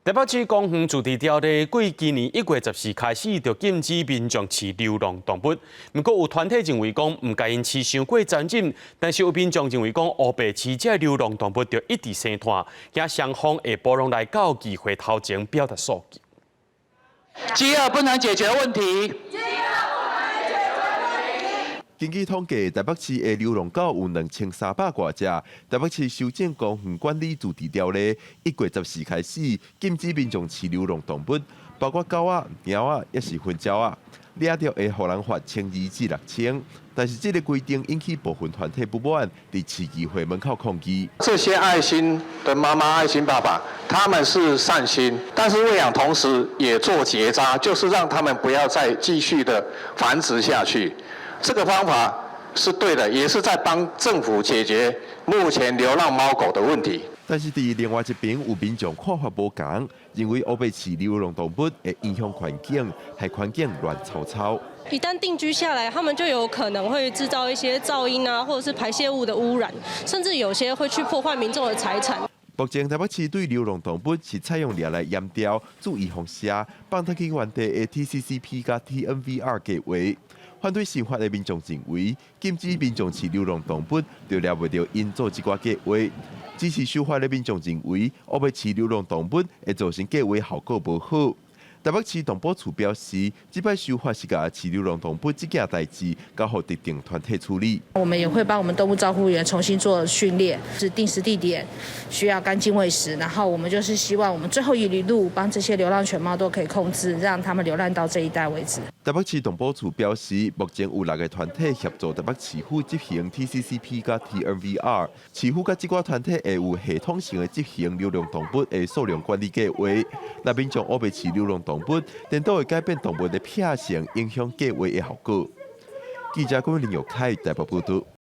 台北市公園自治條例過今年1月14開始就禁止民眾飼流浪動物。毋過有團體認為講毋共𪜶飼傷過殘忍，但是有民眾認為講烏白飼這流浪動物就一直生湠，驚雙方會暴動來到議會頭前表達訴求。飢餓不能解決問題。根據統計，台北市的流浪狗有2300外隻。台北市修正公園管理自治條例，1月14開始禁止民眾飼流浪動物，包括狗仔、貓仔，抑是薰鳥仔，掠著會予人罰1200至6000。但是這个規定引起部分團體不滿，佇市議會門口抗議。這些愛心的媽媽、愛心爸爸，他們是善心，但是餵養同時也做結紮，就是讓他們不要再繼續的繁殖下去。這個方法是對的，也是在幫政府解決目前流浪貓狗的問題。但是佇另外一邊，有民眾看法無仝，認為烏白飼流浪動物會影響環境，害環境亂糟糟。一旦定居下來，他們就有可能會製造一些噪音啊，或者是排泄物的污染，甚至有些會去破壞民眾的財產。目前台北市對流浪動物是採用掠來驗貂、注預防射、放脫去原地的 TCCP 佮 TNVR 計畫。反對新法的民眾認為，禁止民眾飼流浪動物，就掠袂著𪜶做這寡計畫。支持修法的民眾認為，烏白飼流浪動物會造成計畫效果無好。台北市動保處表示，這擺修法是共飼流浪動物這件代誌交予特定團體處理。我們也會幫我們動物照護員重新做訓練，是定時定點需要乾淨餵食，然後我們就是希望我們最後一里路幫這些流浪犬貓都可以控制，讓他們流浪到這一帶為止。台北市動保處表示，目前有六个團體協助台北市府執行 TCCP 佮 TNVR，市府佮這寡團體會有系統性的執行流浪動物的數量管理計畫。若民眾烏白飼流浪動物，顛倒會改變動物的品性，影響計畫的效果。記者郭林友凱台北報道。